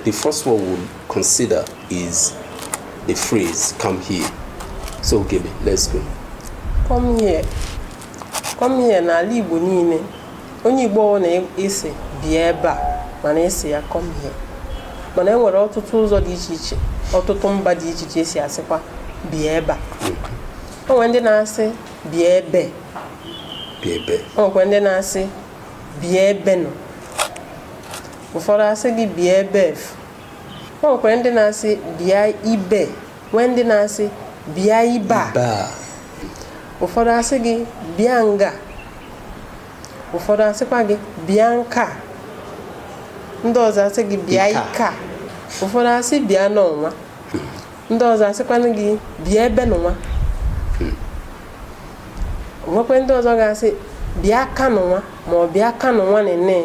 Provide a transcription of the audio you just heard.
The first one we'll consider is the phrase "come here." So, Ugebe, let's go. Come here. Come here n'ala Igbo niile. Onye Igbo ọbụla isi bịa ebe a, mana esi ya "come here". Mana e nwere ọtụtụ ụzọ dị iche iche, ọtụtụ mba dị iche iche esi asịkwa bịa ebe a. O nwere ndị na-asị bịa ebe. Bịa ebe. O nwekwa ndị na-asị bịa ebe nọ. Ụfọdụ asị gị bịa ebe efu. O nwekwara ndị na-asị bịa ibe, nwee ndị na-asị bịa ibe a. Ba. Ụfọdụ asị gị bịa nga. Ụfọdụ asịkwa gị bịa nka. Ndị ọzọ asị gị bịa Ike a. ike a. Ụfọdụ asị bịa n'ọnwa. Ndị ọzọ asịkwanụ gị bịa ebe n'ụwa. Nwekwa ndị ọzọ ga-asị bịa ka n'ụwa ma ọ bịa ka n'ụwa nene.